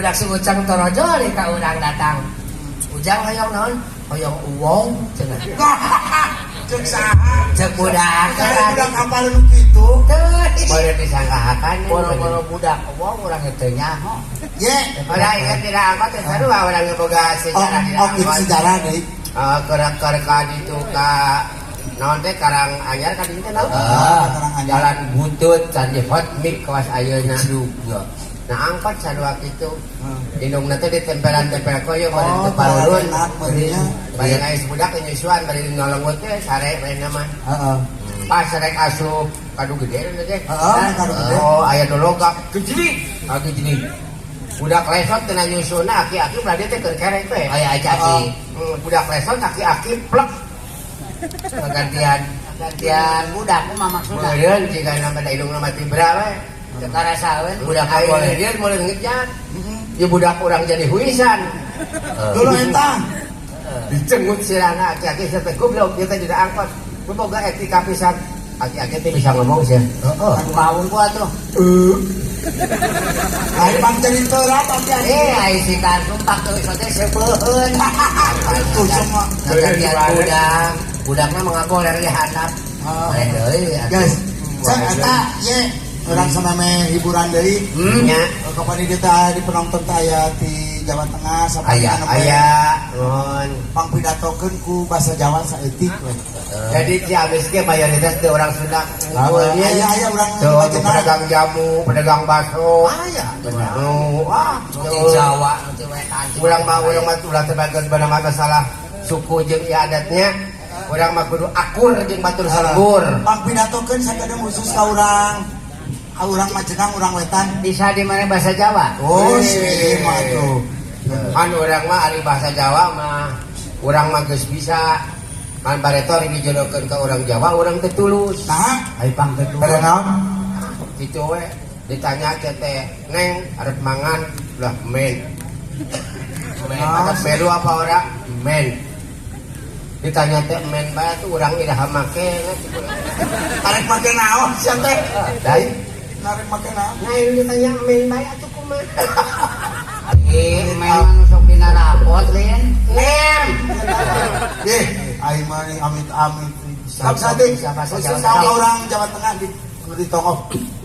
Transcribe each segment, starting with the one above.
Budak si Ucang torojol ka urang datang. Ujang hoyong naon? Hoyong uwong cenah. Cek saha? Cek budak. Cari budak apal nu kitu? Boleh disangkahakan. Boro-boro budak uwong urang teu nyaho. Ye. Udah ingat tidak angkot teh sarua urang ge boga sejarah di Oh, oh, itu sejarah deui. Keur ka ditu ka naon teh Karang Anyar ka ditu teh naon? Ah, Karang Anyar. Jalan Butut Candi Hot Mix kawas ayeuna. Nah, angkot sarua kitu. Indungna teh ditempelan-tempel koyo bari Oh, teu parurun. enak meureunnya. Bari aya budak nyusuan bari nolong teh sare bari mah. Heeh. Pas rek asup kadu gede teh. Heeh, kadu gede. Oh, aya nu logak gejlig. Ah, gejlig. Budak lesot tina nyusuna aki-aki belah dieu teh keur kerek teh. Aya aki-aki. Budak lesot aki-aki plek. Gantian Gantian budak mah maksudna. Meureun jigana pada indungna mah tibra we. Teu karasaeun. Budak aing dia mulai ngejar. Ya budak urang jadi huisan. Dulu eta. Dicengut sirana aki-aki teh goblok dia teh jadi angkot. Boga etika pisan. Aki-aki teh bisa ngomong sih. Heeh. Kawung ku atuh. Ai pang cerita apa aki? Eh, ai si Karsum pak teu teh sebeuheun. Itu semua. Gantian budak. Budakna mengagoler di handap. Heeh. Aya deui atuh. Guys, cek eta ye urang sameme hiburan deui. Nya. Kapan di teh aya di penonton teh aya di Jawa Tengah sampai Aya aya nuhun. Pang pidatokeun ku bahasa Jawa saeutik we. Jadi Ciamis ge mayoritas teh orang Sunda. Aya aya urang Tuh, Majenang. Pedagang jamu, pedagang bakso. Aya. Oh, wah, Nu ti Jawa, nu ti wetan. Urang mah ulah terbagian pada masalah suku jeung ieu adatnya. Urang mah kudu akur jeung batur salembur. Pang pidatokeun sakadeng khusus ka urang. Ka urang Majenang, urang wetan. Bisa di mana bahasa Jawa? Oh, sih mah tuh. Kan urang mah ari bahasa Jawa mah urang mah geus bisa. Kan bareto ari dijodohkeun ka urang Jawa urang teh tulus. Nah, Ai pang kedua. pada naon? Gitu we ditanya teh, "Neng, arep mangan?" Lah, men. Men, Ah. ada melu apa ora? Men. Ditanya teh men bae tuh urang iraha make. Arek make naon sia teh? Dai, Arek make naon? nah ini ditanya men bae atuh kumaha? Eh, memang sok dina rapot, Lin. Nem. Eh, aing mah amit-amit. Sok sadik, Bisa bahasa khusus Jawa ka Tengah. orang Jawa Tengah di Tongop.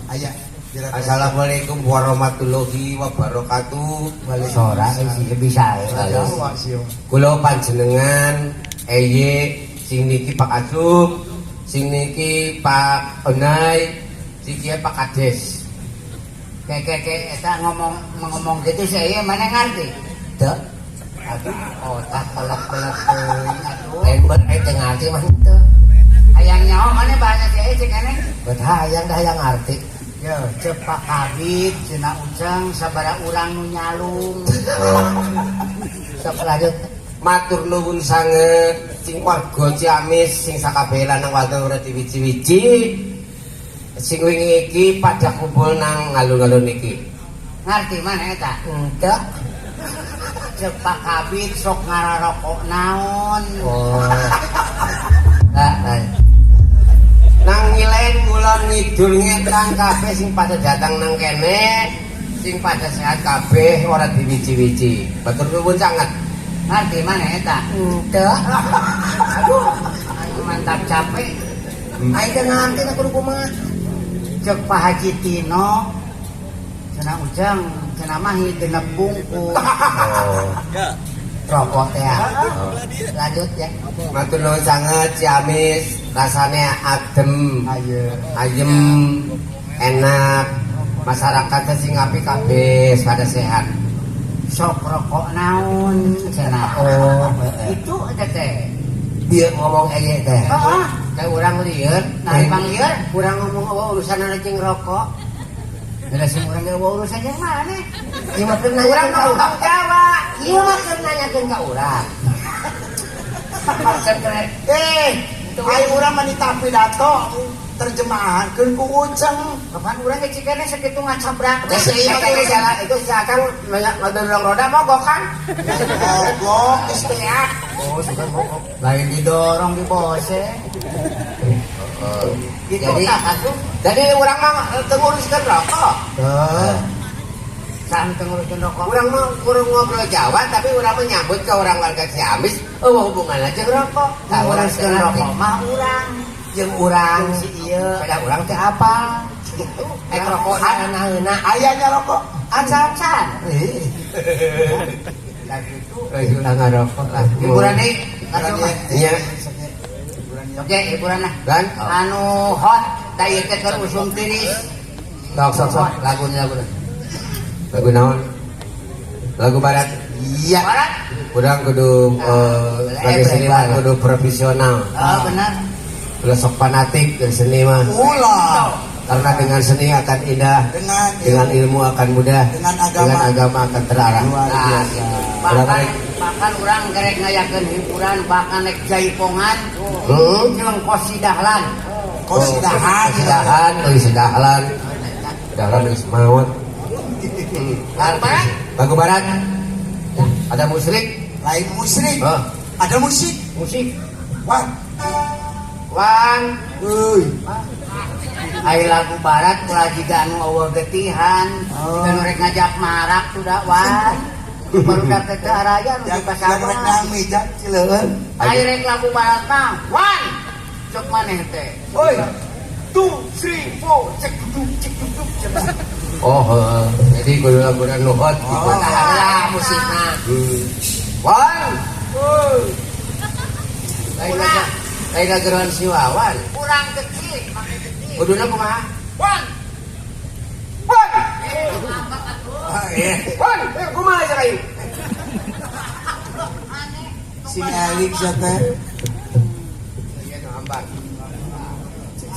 Aya. Assalamualaikum warahmatullahi wabarakatuh. Sora sih bisa. Jawa sih. Kula panjenengan Eye sing niki Pak Asum, sing niki Pak Onai, sing kieu Pak Kades. Kayak kayak kayak eta ngomong ngomong gitu saya mana ngerti? Teu. Aduh, otak kolak-kolak teuing atuh. Lain beun eh teu ngarti mah henteu. Hayang nyaho mana bahasa si Eye cek aneh? Bet hayang dah hayang ngarti. Yo, cek Pak Kabit, cenah Ujang sabara urang nu nyalung. Sok lanjut. Matur nuwun sanget sing warga Ciamis sing sakabeh lanang wadon ora diwiji-wiji. Sing wingi iki pada kumpul nang alun-alun iki. Ngerti mana eta? Henteu. Cek Pak Kabit sok ngararokok naon. Oh. Nah, nah. Nang ngilen ngulon ngidul ngetan kabeh sing pada datang nang kene, sing pada sehat kabeh ora diwiji-wiji. Matur nuwun sanget. Ngerti mana eta? Henteu. Aduh, aing mantap capek. Aing teh ngarti na kudu kumaha. Cek Pak Haji Tino, cenah Ujang, cenah mah genep bungkus. Oh. Rokok teh. Lanjut ya. Matur nuwun sanget Ciamis, rasane adem, Ayo. Ayem, enak. Masyarakatnya sing apik kabeh, pada sehat. Sok rokok naon cenah. Oh, heeh. Itu eta teh. Dia ngomong eye teh. Heeh. Kayak urang lieur, Nah, bang lieur, urang ngomong apa urusan jeung rokok. Bila sing urang ge urusan jeung mana? Ieu mah keur nanya Urang ka mah urang. Jawa. Ieu mah keur nanyakeun ka urang. Eh, aing urang mah nita pidato terjemahan keun ku Uceng. Kapan urang ge cikene sakitu ngacabrak. Geus ieu mah geus jalan itu si Akang ngedorong roda mogok kan? Mogok geus teh. Oh, suka mogok. Lain didorong di bose. Gitu Jadi tah atuh. Jadi urang mah teu nguruskeun rokok. Heuh. Saha teu nguruskeun rokok? Urang mah kurang ngobrol Jawa tapi urang mah nyambut ke orang warga Ciamis euweuh hubunganna jeung rokok. Tah urang Nguruskeun rokok mah urang. Jeung urang Jeung si ieu. Pada urang teh apa? Gitu. Eh rokok naeuna. Ayahnya rokok. Acan-acan. Eh. Lah gitu. Eh ulah ngarokok lah. Hiburan deui. Iya. Oke, hiburan lah. Kan? Anu hot da ieu teh keur usum tiris. Sok sok sok lagu lagu. Lagu naon? Lagu barat. Iya. Barat? Urang kudu sebagai seniman kudu profesional. Oh, benar. Ulah sok fanatik dari seni mah. Ulah. Karena dengan seni akan indah, Dengan dengan ilmu akan mudah, Dengan agama. dengan agama akan terarah. Luar Nah, biasa. gitu. Urang Bahkan rek bahkan urang gerek ngayakeun hiburan bahkan rek jaipongan jeung kosidahlan. Kosidahan. Kosidahan, euy sidahlan. Dahlan geus maot. Lagu barat? Lagu barat. Ada musrik? Lain musrik. Oh, Ada musik. musik. Wah. Wan, Euy. ai lagu barat ulah jiga anu eueuh getihan. Oh. Jiga nu rek ngajak marak sudah wan. Barudak teh teu araya nu di Yang yang rek pasaman. nami jang cileueun. Ai rek lagu barat mah, wan. Cek maneh teh. Oi. 2 3 4 cek duduk cek duduk cek. Oh, heeh. Jadi kudu lagu nu hot gitu. Oh, lah musikna. Wan. Oi. Lain aja. Lain geroan si Wawan. Kurang kecil, make kecil. Kuduna kumaha? Wan. Wan. Ah, iya. Wan, kumaha aja kayu? Sing elik sia teh. Iya, nu hambar.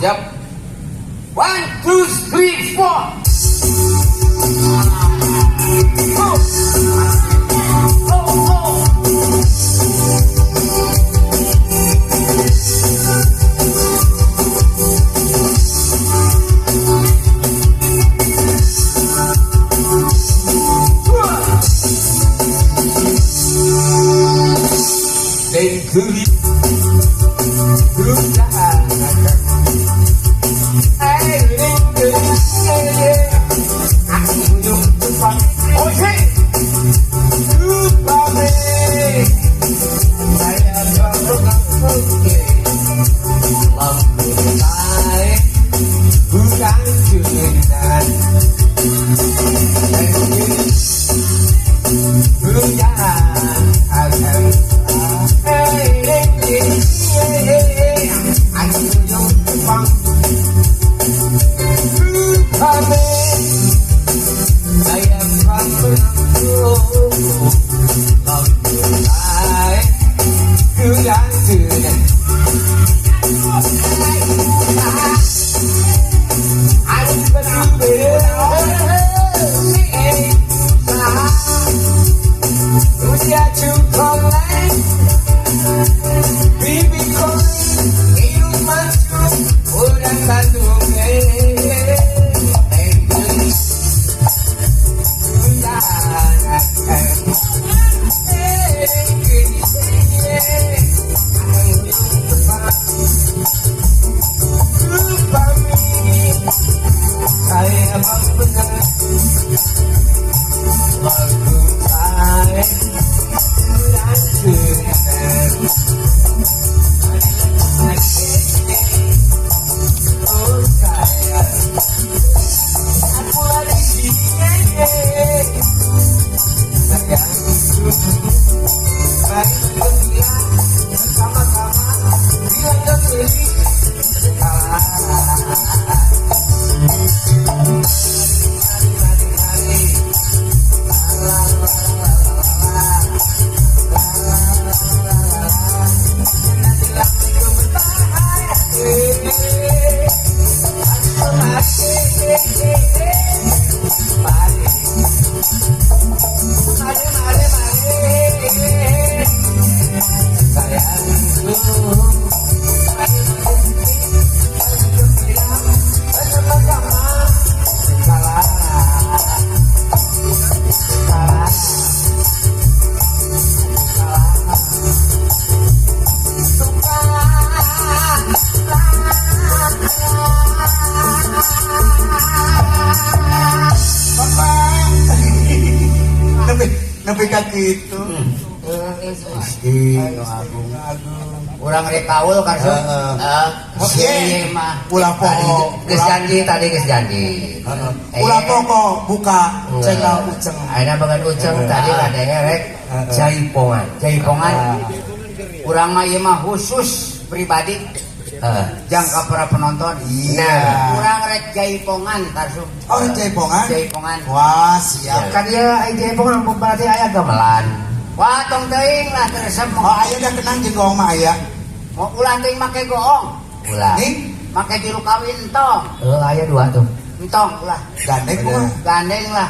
Siap. 1, 2, 3, 4. Oh. Oh, oh. Dan Jiga kitu. Gusti nu agung. Urang rek kaul karso. Heeh. Oke. Mah. Ulah poho. Geus janji tadi geus janji. Ulah poho buka channel Uceng. Ayeuna bagan Uceng tadi kadenge rek jaipongan. Jaipongan. Urang mah ieu mah khusus pribadi jangka para penonton. Iya. Urang rek jaipongan karso. Oh, rek jaipongan? Jaipongan. Wah, siap. Kan ieu ai jaipongan berarti aya gamelan. Wah, tong teuing lah teresep Oh, aya dah kenang jeung goong mah aya. Mau ulah teuing make goong. Ulah. Ning, Make tilu kawin entong. Heuh aya dua tuh. Entong ulah. gandeng mah. Gandeng lah.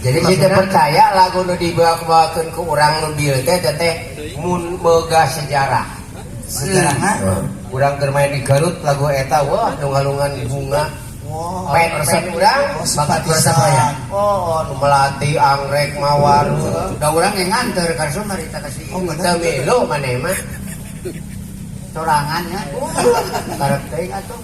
Jadi maksudnya percaya lagu nu dibawa-bawakeun ku urang nu dieu teh teh mun boga sejarah. Sejarahna. Urang keur main di Garut lagu eta wah nu ngalungan bunga. Wah, Pen urang Oh, bakat simpatisan. resep. Oh, nu melati anggrek mawar. Da urang ge nganter karso marita ka si Oh, bener. Teu milu maneh mah. sorangan nya. Karep teuing atuh.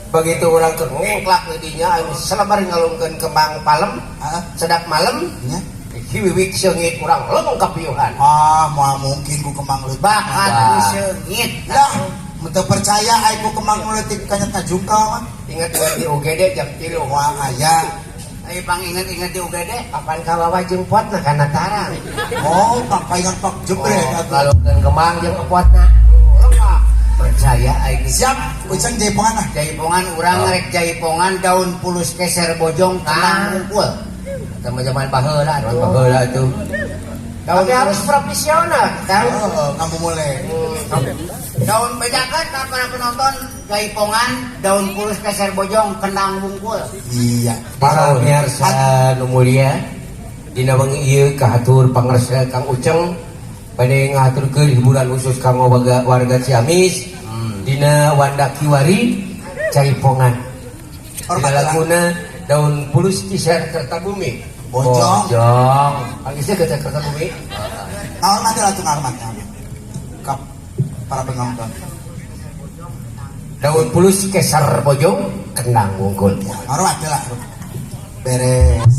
Begitu urang keur ngungklak di dinya anu selebar ngalungkeun kembang palem, Heeh. sedap malam Nya. hiwiwik seungit urang lembong kapiuhan. Ah, moal mungkin ku kembang leutik. Bakat Wah. ku seungit. Lah, mun teu percaya ai ku kembang leutik kanyat ngajungkal mah. Ingat gua di UGD jam 3. Wah, aya. Ayo pang inget-inget di UGD. Kapan kawawa jeung potna kana tarang. Oh, pangpaingan pak jebret atuh. Ngalungkeun kembang jeung potna. Lengah. Percaya aing. Siap, Uceng jaipongan ah. Jaipongan urang rek jaipongan daun pulus keser bojong tenang ngumpul. Sama zaman baheula atuh. Baheula atuh. Daun Tapi harus pulus profesional. daun Heeh, kamu mulai. daun bejakan ka para penonton jaipongan daun pulus keser bojong kendang wungkul. Iya. Para pemirsa nu mulia, dina wengi ieu kahatur pangersa Kang Uceng bade ngahaturkeun hiburan khusus kanggo warga Ciamis dina Wanda Kiwari Jaipongan. Dina laguna daun pulus kiser Kertabumi. Bojong. Bojong. Panggilnya ke Kertabumi. Ngahormat lah tuh ngahormat. Ke para penonton. Daun pulus keser bojong kendang wungkul. Ngahormat lah. Beres.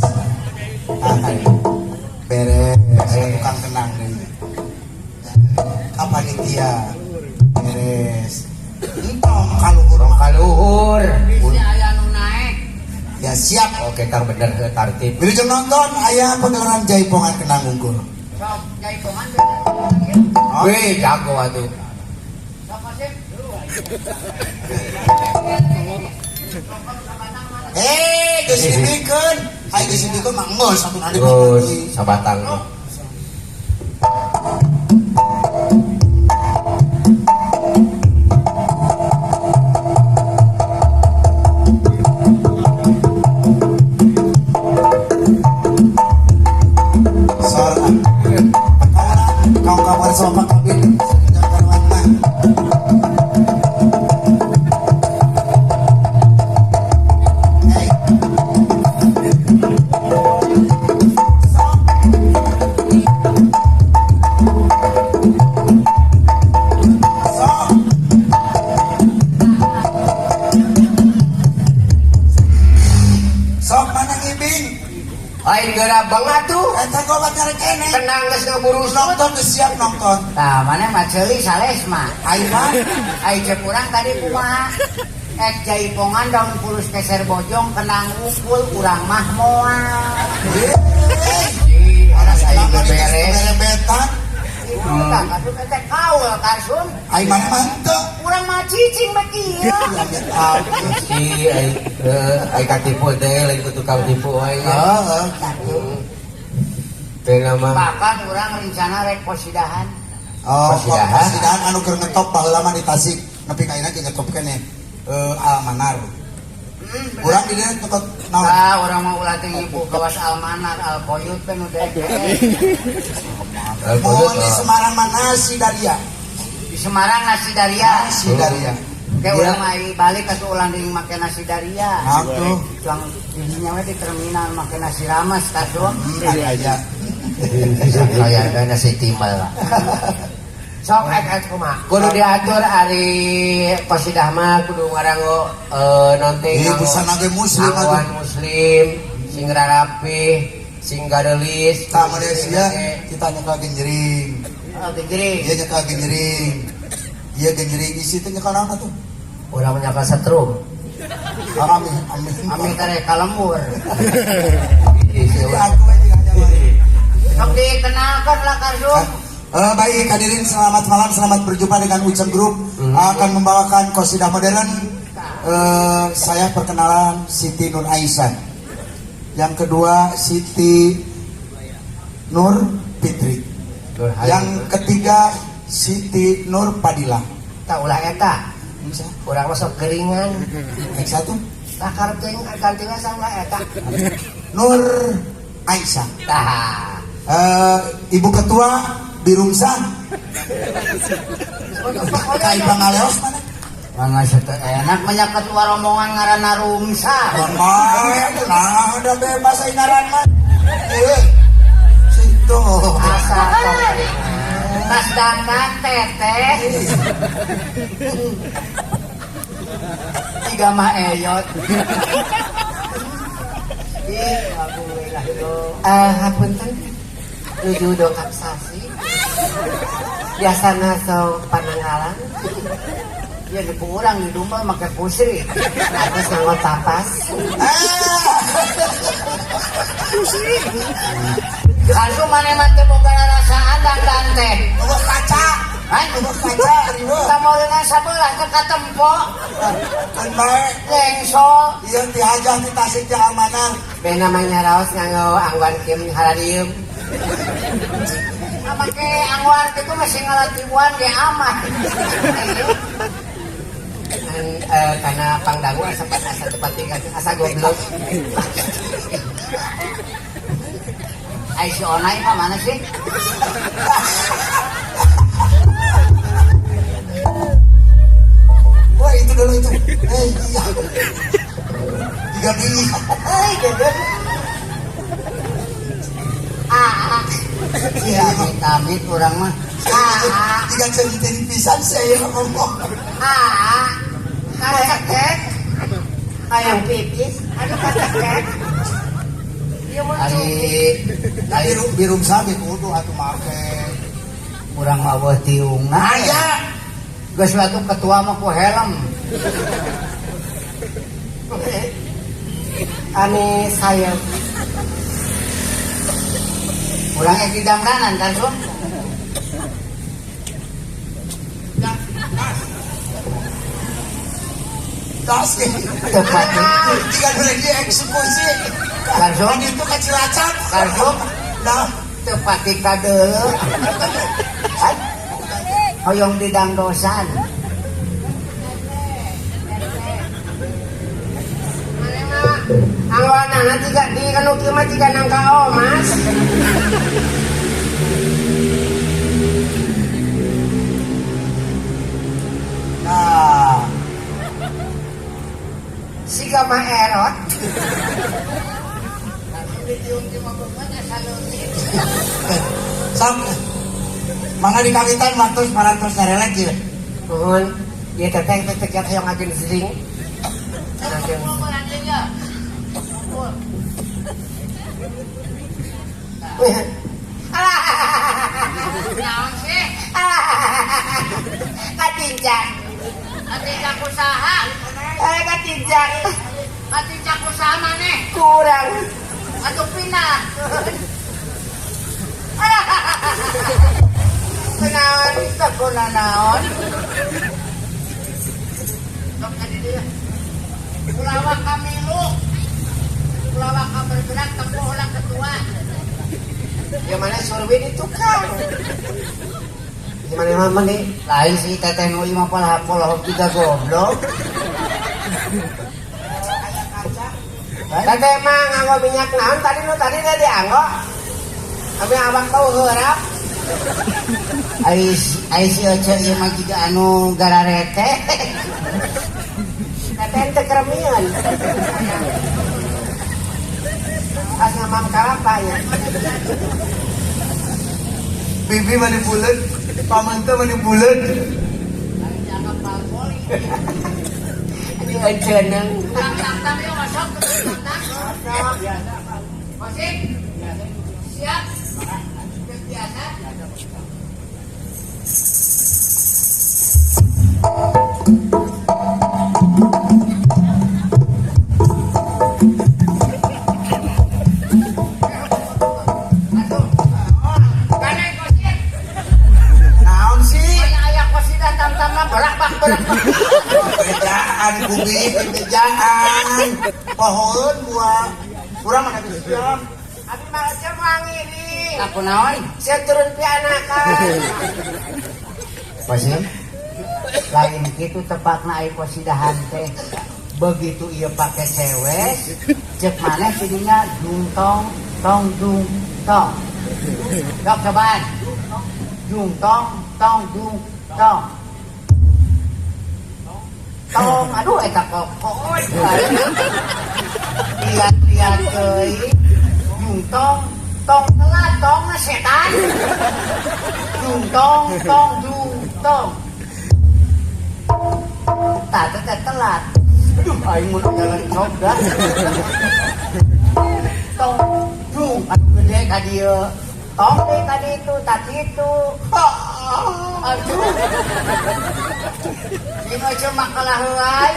Ah, beres. Tukang kendang deui. Ka panitia. Beres. Entong kaluhur Tong mah. kaluhur. Bisi aya nu naek. Ya siap. Oke, tang bener tartib. Wilujeng nonton aya pagelaran jaipongan kendang wungkul. Sok jaipongan Oh. Wih, jago atuh. Sok Kosim. Eh, geus dibikeun. Ai geus dibikeun mah geus atuh nanti Terus sabatang. Sor. Kaula kau kabar sama Pak Kabin. Jangan warna. Hey. Sok. Sok. Sok mana ngibing? Lain geura banget tuh. Eta gobat kene. Tenang geus ngaburus. Nonton geus siap nonton. Tah, mana mah ceuli sales mah. Ai mah Ai cek urang tadi kumaha? Ek jaipongan daun pulus keser bojong kendang wungkul urang mah moal. Ih, Aras aing aing beres. berebetan. Tah, atuh teh kaul karsun. Ai mana mah henteu. Urang mah cicing bae kieu. Si aing aing katipu teh lain ku tukang tipu aing. Heeh, gitu. Teh nama Bahkan urang rencana rek posidahan. Oh, Pasidahan. pasidahan anu keur ngetop baheula mah di Tasik. Nepi ka ayeuna ge ngetop keneh. Almanar. Urang di dieu tekot naon? Ah, urang mah ulah teh ngipu kawas Almanar, Alkoyut teh nu dek. Mun di Semarang mah nasi Daria. Di Semarang nasi Daria. Nasi Daria. Kayak urang mah balik atuh ulang deui make nasi Daria. Nah, tuh. Tuang didinya we di terminal make nasi rames kasuh. Aya. Kayak nasi timbal. Sok ek kumaha? Kudu diatur ari qasidah mah kudu ngarango non teh Ih, busana ge muslim atuh. Anggoan muslim sing rarapih. Sing garelis. Tah Malaysia kita nyekal genjering. Oh, genjering. Iya nyekal genjering. Iya genjering isi teh nyekal naon atuh? Urang nyakal setrum. Amin amin. Amin tare kalembur. Jadi aku aja nyaman. Sok dikenalkan lah Karsum. Baik hadirin, selamat malam, selamat berjumpa dengan Uceng Group akan membawakan qasidah modern. Saya perkenalan Siti Nur Aisyah. Yang kedua Siti Nur Fitri. Yang ketiga Siti Nur Padilla. Tak ulah eta. Bisa. Urang mah sok geringan. Yang satu Tah karep teuing ganti we ulah eta. Nur Aisyah. Tah. Ibu Ketua Birumsah. Kai Pangaleos mana? Mangga sete enak banyak ketua rombongan ngaranna Rumsa. Nah, nah, udah bebas aing ngaran mah. Situ. Asa Tas dandan teteh. Tiga mah eyot. Ih, alhamdulillah yo. Hapunten nuju dongkap sasi. Biasana sok pananggalan. Ya di urang di rumah make pusri. Terus nganggo tapas. Kaldu maneh mah teu boga rarasaan dandan teh. Eueuh kaca. Hah? Eueuh kaca riweuh. Samoleungan sabelah teh katempo. Keun bae. Lengsol. Ieu dihajah di Tasik di Almanar. Beh namanya raos nganggo angguan kiem hararium. Make angguan kitu masih ngalatiwan ge aman. Ngan karena pangdangu asa asa tepat tinggal asa goblok. Ai si Onai mah mana sih? Wah, itu dulu itu. Iya. Tiga biji. Gede. Ah. Ya, amit-amit urang mah. Ah. Tiga centin pisan saya ngomong. Ah. Kacekek. Hayang pipis. Aduh kacekek. Ieu mah Ari Ari Birumsah ge kudu atuh make. urang mah eueuh tiungna. Aya. Geus atuh ketua mah ku helm. Ani saya Urang ek di dangdanan Karsum. Tas ge. Tepat. Tiga dua dieksekusi. Karsum. Kan itu ke Cilacap. Karsum. Nah, Teu pati kadeuleu. Hoyong di dangdosan. Maneh mah anggoanana tiga di kanu kieu mah tiga nangka omas. Nah, Siga mah erot. Sam, mangga dikawitan waktu parantos narelek ieu. Nuhun, ieu teteh teh teh hayang ngajen sering. Ngajen. Alah. Naon sih? Katincak. Katincak usaha. Katincak. Katincak usaha maneh. Kurang. Atuh pindah. Kunaon? Teu kunanaon. Sok ka dieu. Kulawa kamilu. Kulawa ka bergerak tempuh ulah ketua. Ya mana survei di tukang. Gimana mama nih? Lain sih teteh nu ieu mah polah-polah juga goblok. Teteh mah nganggo minyak naon tadi nu tadi teh dianggo. Abi awak tau heurap. Ai si Oce ieu mah jiga anu gararete. Teteh teu keremian. Pas ngamam kalapa ya. Bibi mani buleud, pamante mani buleud. Ini eceuneng. Tang tang tang yo masuk tang tang. Masuk. Siap. Biasa. Naon sih? Mana aya kosidah tam-tamna berak-bak berak. Bejaan kubi, bejaan. Pohon buah. Kurang mana siap. Abi mah aja mangiri. Aku naon? Saya turun pianakan. Kosim. Lain kitu tepatna ai kosidahan teh. Begitu ieu pake cewek, cek maneh tidinya dung tong tong dung tong. Dok cobaan. Dung tong tong dung tong. Tong, aduh eta kokot. Lihat-lihat euy. Dung tong tong telat tong setan. Dung tong tong dung tong. Tah teh telat. Aduh aing mun jalan coba. Tong dung aduh gede ka dieu. Tong deui ka ditu tah kitu. Aduh. Sing aja makalah heulai.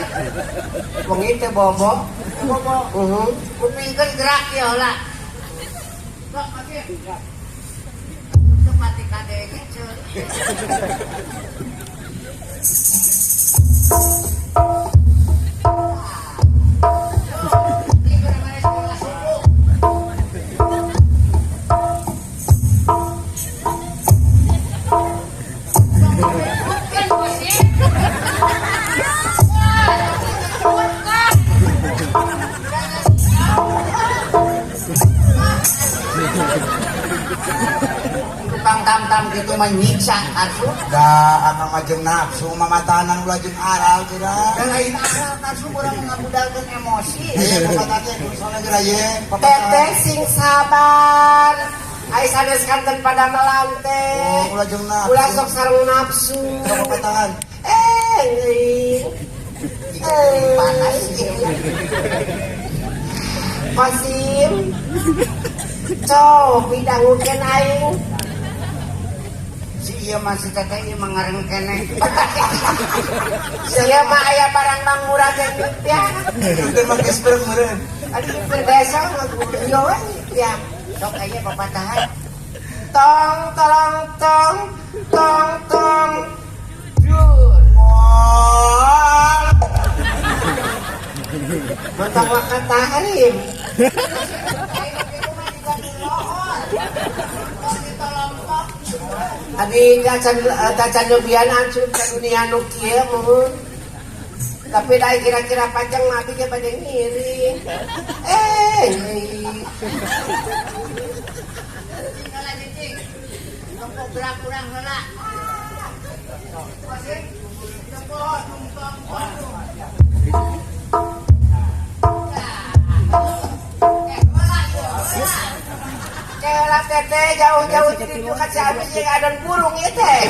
Wengi teh bobo. Bobo. Heeh. Kupingkeun gerak ieu heula. Sok mati. Teu pati kadenge ceuk. Tukang tam-tam gitu menyiksa karsu. Da akang mah jeung nafsu mamatanan ulah jeung aral geura. Dan lain aral karsu urang ngabudalkeun emosi. Ieu papatah teh soalna geura ye. Teteh sing sabar. Ai sanes kanten pada melante. Oh, ulah jeung nafsu. Ulah sok sareng nafsu. Sok papatahan. Ngeuing. Panas. Kosim. Cobi dangukeun aing. Si ieu mah si teteh ieu mah ngareng keneh. Sia mah aya barang mangmurah ge ya. Teu make spreng meureun. Aduh berbesa ieu we ya. Sok aya papatahan. Tong tolong tong tong tong. Jur. Moal. Mentang makan tahrim. Abi gacan nyobian hancur ke dunia nu kieu mun. Tapi da kira-kira panjang mah abi ge bade ngiring. Gerak kurang heula. Kela teteh jauh-jauh jadi itu ka Ciamis jeung adon burung ieu teh.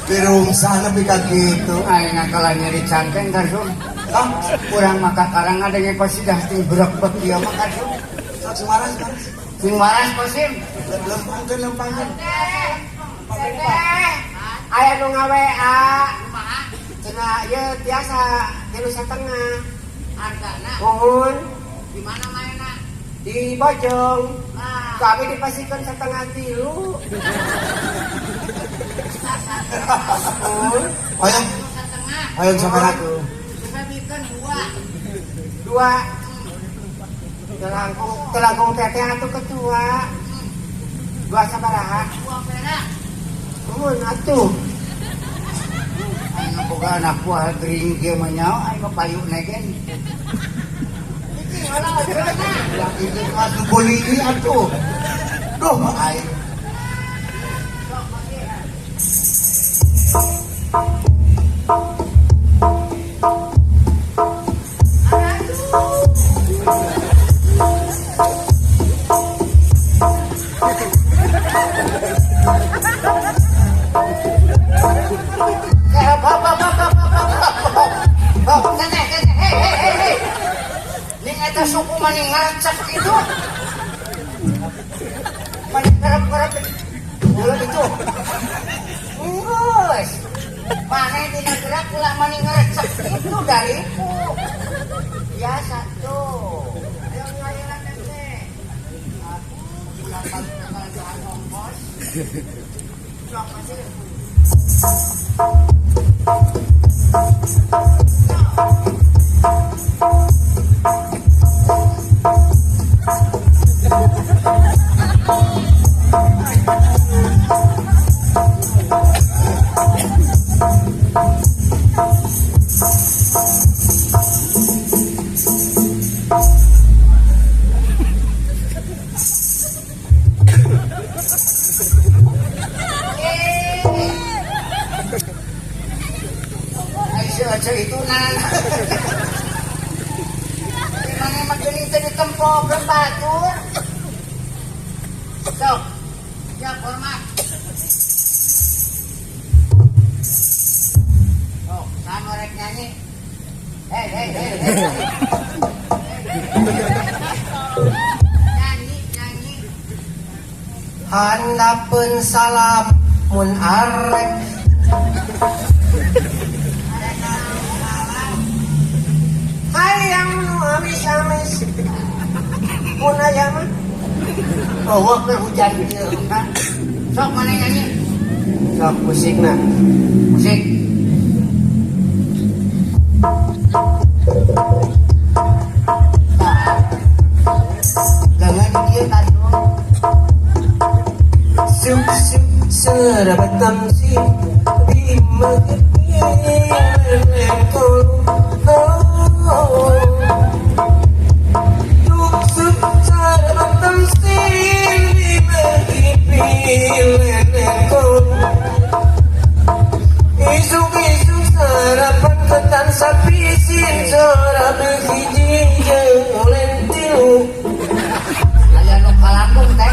Dirungsah nepi ka kitu. Aing ngakalah nyeri cangkeng karsum. Hah? Urang mah kakarang ngadenge kosidah ting berebek ieu mah karsum. Sok sing waras waras. Sing waras kosim. Lempangkeun lempangkeun. Teteh, aya nu nga-WA. Cenah ieu tiasa 3,5. Hargana Nuhun. di mana mainna? Di Bojong. Nah. Kami dipastikan 2.30. Hoyong Setengah. hoyong sabaraha tuh? Dibagikan dua. Dua. Telangkung telangkung teteh atuh ketua. Dua sabaraha? Dua perak. Mun atuh. Aing boga anak buah gering kieu mah nyaho aing mah payu negen. Iki heula ojolna. Ya ini mah beli atuh. Duh aing. Sok masih. Eh, hop, hop, hop, hop, hop, hop, hop, hop. Teteh, teteh, hei, hei, hei, hei. Ning eta suku maning ngaracak itu. Maning kerap-kerap ulah itu. Geus. Maneh dina gerak ulah maning ngaracak itu dariku. Biasa tuh. Ayo ngaliran teteh. Aku ulah balik ke ongkos. Sok masih. Aisyah itu nan. Mana mah geuning teh ditempo batur. Sok. Siap hormat. Sok, sanu rek nyanyi. Hei, hei, hei, hei. Nyanyi, nyanyi. Handapeun salam mun arek. Hayang nu amis-amis. Mun aya mah. Oh, we hujan ieu. Sok mana nyanyi? Sok musikna. Musik. Jangan ieu tadi. Suk suk serabatam si di Isuk-isuk sarapan ketan sapisin serabe hiji jeung ulen tilu. Aya nu kalakung teh.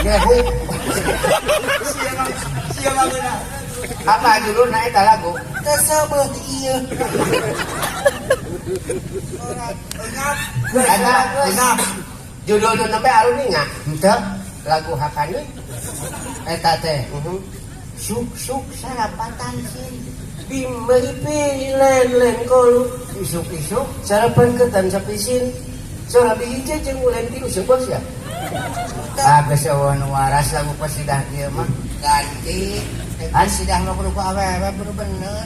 Gehu. Sia mah geuna. Apa judulna eta lagu? Tersebut ieu. Engap. Eta Engap. judulna nembe aruninga. Henteu Lagu Hakani. eta teh. Suk-suk sarapatan sin bimelipi len-len kolu. Isuk-isuk Sarapan ketan sapisin serabe hiji jeung ulen tilu seubeuh sia. Ah, geus eueuh nu waras lagu kosidah kieu mah. Ganti. Kosidah mah kudu ku awewe kudu bener.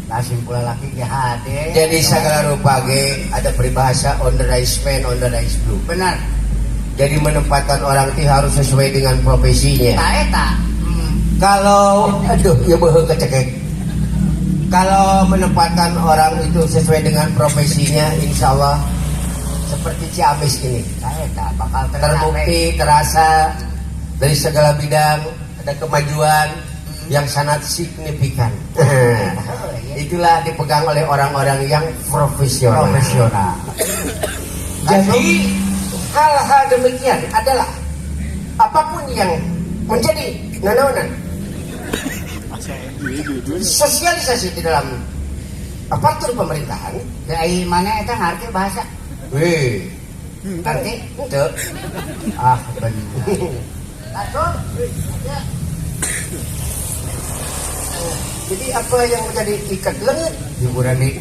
Lasim pula laki ge hade. Jadi segala rupa ge ada peribahasa on the rice man on the rice blue. Benar. Jadi menempatkan orang ti harus sesuai dengan profesinya. Ta eta. Kalau aduh ya beuheung kecekek. Kalau menempatkan orang itu sesuai dengan profesinya, insya Allah seperti Ciamis ini Ta eta bakal terbukti terasa dari segala bidang ada kemajuan yang sangat signifikan. Itulah dipegang oleh orang-orang yang profesional. Profesional. Jadi hal-hal demikian adalah apapun yang menjadi nanaonan sosialisasi di dalam aparatur pemerintahan. Ai mana eta ngarti bahasa? Wih, Ngarti? henteu. Ah, bener. Langsung. Ya. Jadi apa yang menjadi ikat leungit? Hiburan nih.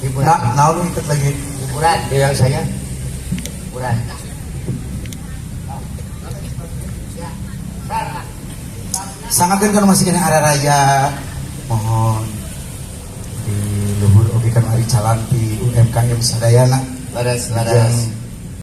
Hiburan. Nah, naon iket lagi? Hiburan. Yang saya Kurang. Sangakeun kan masih kena area raya. Mohon di luhur oge kan ari calan di UMKM sadayana. Leres, leres.